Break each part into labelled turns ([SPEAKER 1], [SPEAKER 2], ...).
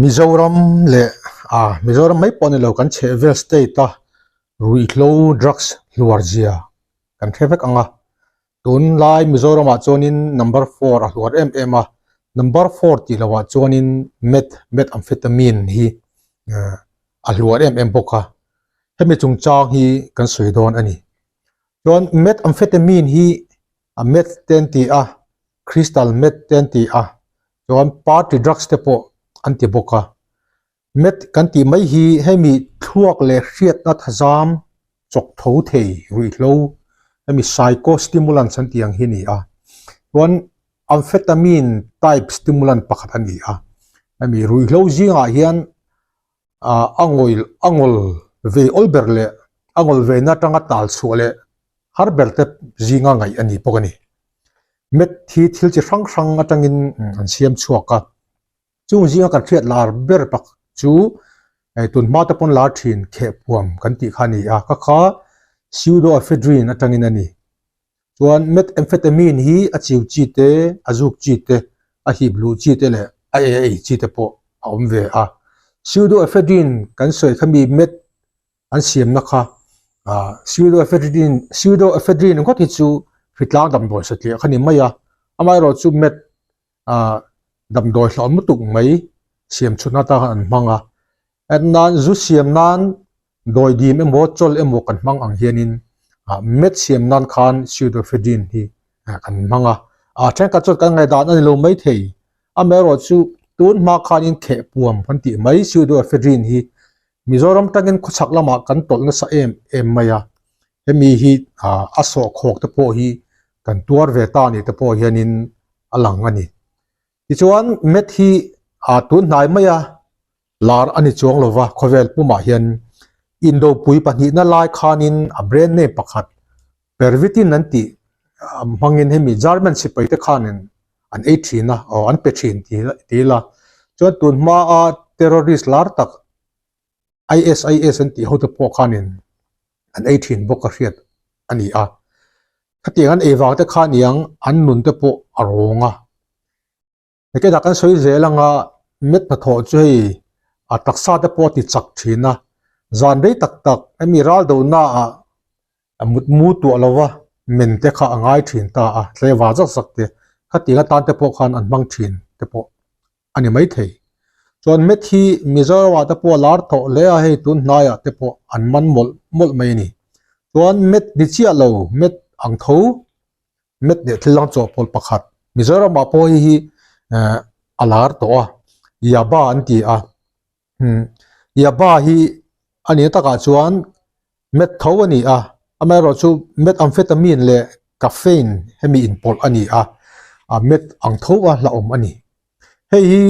[SPEAKER 1] Mizoram leh ah Mizoram mai pawh a ni lo kan chhehvel state a ruihhlo drugs hluar zia kan hre vek ang a tunlai Mizoramah chuanin number four a hluar em em a number four tih lohah chuanin meth methamphetamine hi a hluar em em bawk a hemi chungchang hi kan sawi dawn a ni chuan methamphetamine hi a meth te an ti a crystal meth te an ti a chuan party drugs te pawh an ti bawk a meth kan tih mai hi hemi thluak leh hriatna thazam chawk tho thei ruihhlo hemi psycho stimulants an tih ang hi a ni a chuan amphetamine type stimulant pakhat a ni a hemi ruihhlo zingah hian ah a ngawi a ngawl ve awl ber leh a ngawl ve na atanga tal chhuah leh har ber te zinga ngaih a ni bawk a ni. Meth hi thil chi hrang hrang atangin an siam chhuak a, chung zinga kan hriat lar ber pak chu hei tun hma te pawn lar thin khehpuam kan tih kha a ni a, ka kha pseudoephedrine atangin a ni. Chuan methamphetamine hi a chiu chi te, a zuk chi te, a hip luh chi te leh a ei a ei chi te pawh a awm ve a. Pseudoephedrine kan sawi kha mi meth an siamna kha ah pseudoephedrine pseudoephedrine ringawt hi chu hritlang damdawi satliah kha ni mai a, amaherawhchu meth ah damdawi hlauh lutuk mai siam chhutna atan khan an hmang a en nan zu siam nan dawi dim emaw chawl emaw kan hmang ang hianin ah meth siam nan khan pseudoephedrine hi kan hmang a ah thenkhat chuan kan ngaihdan a ni lo maithei amaherawhchu tun hma khanin khehpuam kan tih mai pseudoephedrine hi Mizoram tangin khawchhak lamah kan tawlh nasa em em mai a, hemi hi a sawhkhawk te pawh hi kan tuar ve ta ni te pawh hianin a lang a ni. Tichuan meth hi tun hnai maia lar a ni chuang lova khawvel pumah hian indopui pahnihna lai khanin a brand name pakhat Pervitin an tih hmangin hemi German sipai te khanin an ei thin a, aw an pe thin ti ila chuan tun hmaa terrorist lar tak ISIS an tih hote pawh khanin an ei thin bawk a hriat a ni a, khatiang an ei vang te khan iang an nun te pawh a rawng a. Hetiang kan sawi zel anga met hnathawh chu hei a taksa te pawh a ti chak thin a, zan rei tak tak hemi ral dohna ah a mutmu tuah lova men te kha a ngai thin ta a, tleva zak zak te khatiang atan te pawh khan an hmang thin te pawh a ni maithei. Chuan met hi Mizoram ah te pawh a lar tawh hle a, hei tun hnaiah te pawh an man mawlh mawlh mai a ni. Chuan met ni chiah lo, met ang tho Met leh thil dang chawhpawlh pakhat Mizoram ah pawh hei hi eh a lar tawh a Yaba an ti a umm Yaba hi a nih takah chuan met tho a ni a amaherawh chu methamphetamine leh caffeine hemi inpawlh a ni a ah met ang tho a hlauhawm a ni hei hi.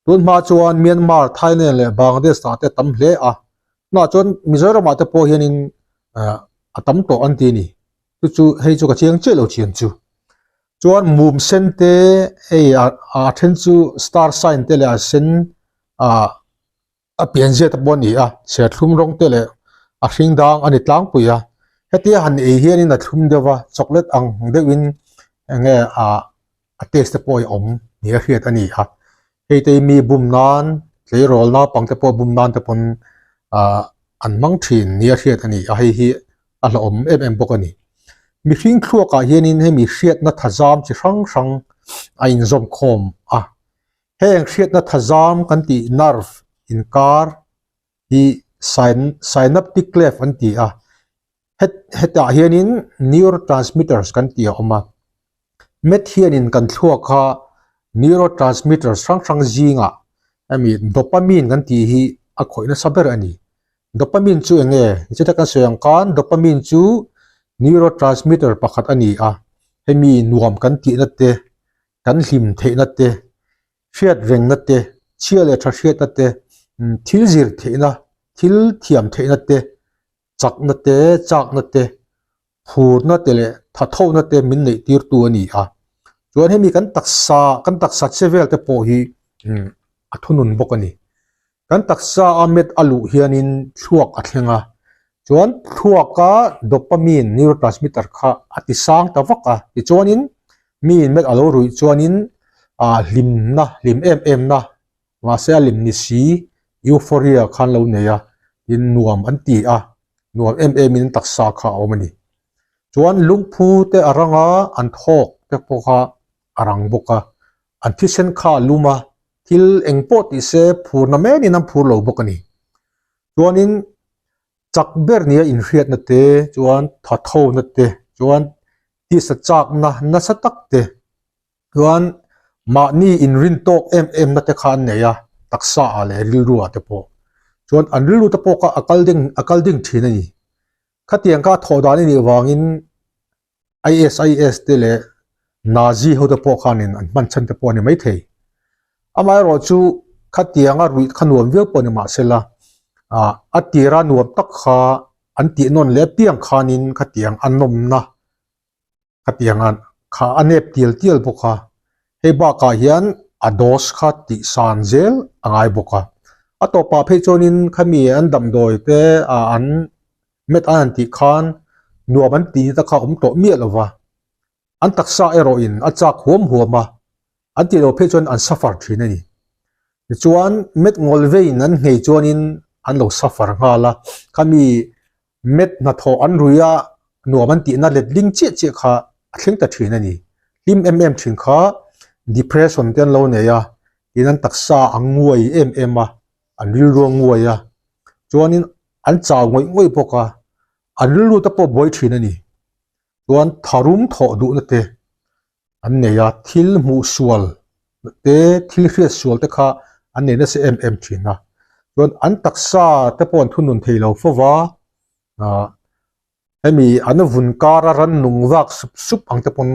[SPEAKER 1] Tun hma chuan Myanmar, Thailand leh Bangladesh ah te a tam hle a, tunah chuan Mizoram ah te pawh hianin a tam tawh an ti a ni. Chu chu hei chu ka chiang chiah lo thian chu. Chuan mum sen te hei a then chu star sign te leh a sen ah a pianzia te pawh a ni a, serthlum rawng te leh a hring dang a ni tlangpui a. Hetia han ei hianin a thlum deuh va, chocolate ang deuhin eng nge ah a taste te pawh hi a awm ni a hriat a ni a hei te hi mi bum nan tleirawl naupang te pawh bum nan te pawn ah an hmang thin ni a hriat a ni a hei hi a hlauhawm em em bawk a ni mihring thluak ah hianin hemi hriatna thazam chi hrang hrang a inzawm khawm a heng hriatna thazam kan tih nerve inkar hi synaptic cleft an ti a hetah hianin neurotransmitters kan tih a awm a meth hianin kan thluak kha neurotransmitters hrang hrang zingah hemi dopamine kan tih hi a khawih nasa ber a ni dopamine chu eng nge nichita kan sawi ang khan dopamine chu neurotransmitter pakhat a ni a hemi nuam kan tihna te kan hlim theihna te hriat rengna te, chhia leh tha hriatna te, thil zir theihna, thil thiam theihna te, chakna te, chakna te, phurna te leh thathona te min neih tirtu a ni a. Chuan hemi kan taksa, kan taksa che vel te pawh hi a thunun bawk a ni. Kan taksa a met a luh hianin thluak a thleng a, chuan thluaka dopamine neurotransmitter kha a ti sang ta vak a, tichuanin miin met a lo ruih chuanin ah hlimna, hlim em em na. Mahse a lem ni si, euphoria kha an lo nei a, tin nuam an ti a, nuam em em in taksa kha a awm a ni. Chuan lungphu te a rang a, an thawk te pawh kha a rang bawk a, an thisen kha a lum a, thil eng pawh tih se phurna menin an phur lo bawk a ni. Chuanin chak ber nia inhriatna te chuan thathona te chuan tisa chakna nasa tak te chuan mahni inrin tawk em em na te kha an nei a, taksa ah leh rilru ah te pawh chuan an rilru te pawh kha a kal ding a kal ding thin a ni. Khatiang kha thawh dan a nih vangin ISIS te leh Nazi ho te pawh khanin an hman chhan te pawh a ni maithei. Amaherawh chu khatianga ruih kha nuam viau pawh ni mahsela ah a tira nuam tak kha an tih nawn leh piang khanin khatiang a nawmna khatianga kha a nep tial tial bawk a. Hei bakah hian a dose kha tih san zel a ngai bawk a. A tawpah phei chuanin khami an damdawi te ah an Met an han tih khan nuam an tih ta kha awm tawh miah lo va, an taksa erawhin a chak huam huam a, an tih loh phei chuan an suffer thin a ni. Tichuan met ngawl veiin an nghei chuanin an lo suffer nghal a, khami met hnathawh an rui a nuam an tihna letling chiah chiah kha a thleng ta thin a ni. Hlim em em thin kha depression te an lo nei a, tin an taksa a nguai em em a, an rilru a nguai a, chuanin an chau ngawih ngawih bawk a, an rilru te pawh buai thin a ni. Chuan tharum thawh duhna te an nei a, thil hmuh sual te, thil hriat sual te kha an nei nasa em em thin a. Chuan an taksa te pawh an thunun thei lo fo va, ah hemi an vun kara rannung vak sup sup ang te pawn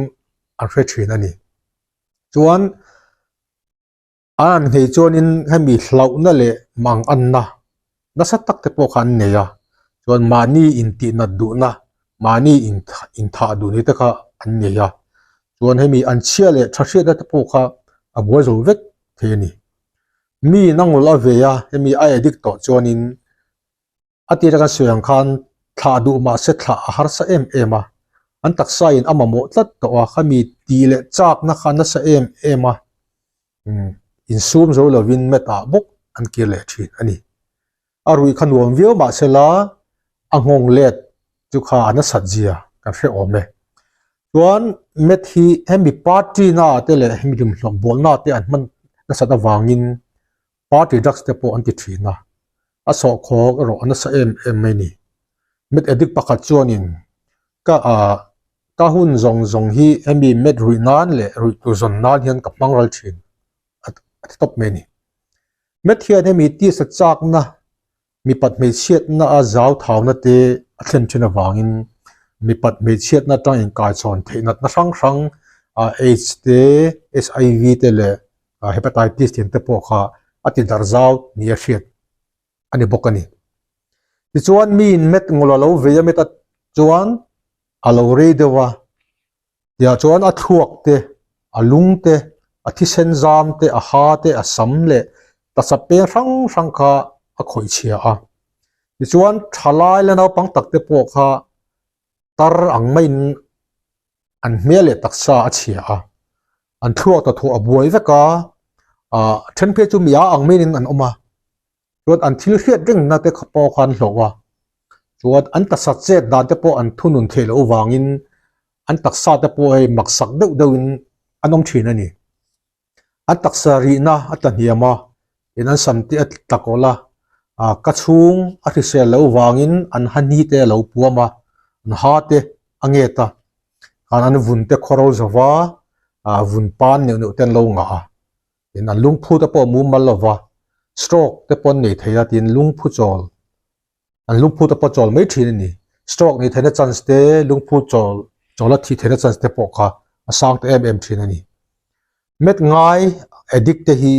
[SPEAKER 1] an hre thin a ni. Chuan A an nghei chuanin hemi hlauhna leh mang anna nasa tak te pawh kha an nei a, chuan mahni intihnat duhna, mahni inthah duh ni te kha an nei a, chuan hemi an chhia leh tha hriatna te pawh kha a buai zo vek thei a ni. Mi in a ngawlh a ve a, hemi a addict tawh chuanin A tir kan sawi ang khan thlah duh mahse thlah a harsa em em a, an taksa in a mamawh tlat tawh a, khami tih leh chakna kha nasa em em a, insum zo lovin mat ah bawk an kir leh thin a ni. A ruih kha nuam viau mahse la a nghawng let chu kha a nasat zia kan hre awm e. Chuan mat hi hemi party na ah te leh hemi hlawm bawlna te an hman nasat avangin Party drugs te pawh an ti thin a, a sawhkhawk erawh a nasa em em mai ni. Met addict pakhat chuanin ka ah ka hun zawng zawng hi hemi met ruih nan leh ruih tur zawn nan hian ka hmang ral thin a ti tawp mai ni. Met hian hemi tisa chakna mipat hmeichhiatna a zau thauna te a thlen thin avangin mipat hmeichhiatna atang inkaichhawn theih natna hrang hrang aids te, HIV te leh hepatitis tih te pawh kha a ti darh zau ni a hriat a ni bawk a ni. Tichuan miin met ngawl a lo vei a met a chuan a lo rei deuh a, Tiah chuan a thluak te, a lung te, a thisen zam te, a ha te, a sam leh taksa peng hrang hrang kha a khawih chhia a. Tichuan thalai la naupang tak te pawh kha tar ang maiin an hmel leh taksa a chhia a. An thluak ta thawh a buai vek a, ah then phei chu mi a ang maiin an awm a. Chuan an thil hriat rengna te kha pawh kha an hlauh a, chuan an taksa chet dan te pawh an thunun theih loh avangin an taksa te pawh hei maksak deuh deuhin an awm thin a ni. An taksa rihna a tla hniam a, tin an sam te a tla kawlh a, ah ka chhung a hrisel loh avangin an hani te a lo puam a, an ha te a nget a, khan an vun te khawro zo va, ah vun pan neuh neuh te an lo ngah a. Tin an lungphu te pawh mumal lova stroke te pawh an nei thei a tin lungphu chawl an lungphu te pawh chawl mai thin a ni. Stroke nei theihna chance te lungphu chawl chawl a thih theihna chance te pawh kha a sang ta em em thin a ni. Met ngai addict te hi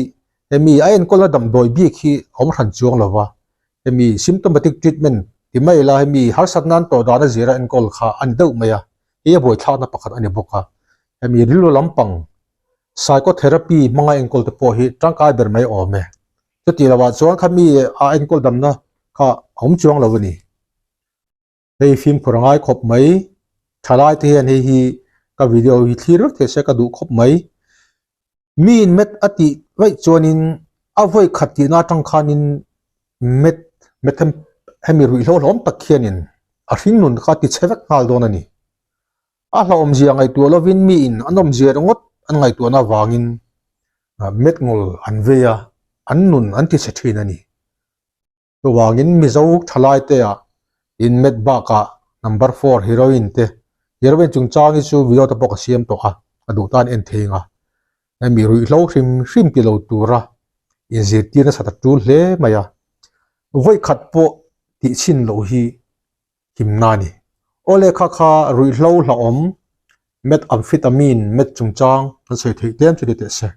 [SPEAKER 1] hemi a enkawlna damdawi bik hi a awm hran chuang lova hemi symptomatic treatment ti mai ila hemi harsatna an tawh dan a zira enkawl kha a ni deuh mai a, hei a buaithlakna pakhat a ni bawk a. Hemi rilru lampang Psychotherapy hmanga enkawl te pawh hi tangkai ber mai awm e. Chutih lovah chuan kha mi a enkawl damna kha a awm chuang lo a ni. Hei fimkhur a ngai khawp mai. Thalai te hian hei hi ka video hi thlir vek thei se ka duh khawp mai. Mi in met a tih vaih chuanin. A vawi khat tihna atang khanin met methem hemi ruihhlo hlawm tak khianin a hringnun kha ti chhe vek nghal dawn a ni. A hlauhawmzia ngaihtuah lovin miin an awmzia ringawt an ngaihtuahna avangin met ngawl an vei a, an nun an ti chhe thin a ni. Chuvangin Mizo thalai te ah in met bakah number four heroine te heroine chungchang hi chu video te pawh ka siam tawh a, a duh tan en thei ang a. Hemi ruihhlo hrim hrim ti lo tura inzirtir nasa ta tul hle mai a, vawikhat pawh tih chhin loh hi himna a ni. Aw lehkha kha ruihhlo hlauhawm methamphetamine met chungchang kan sawi theih tlem chu ni teh se.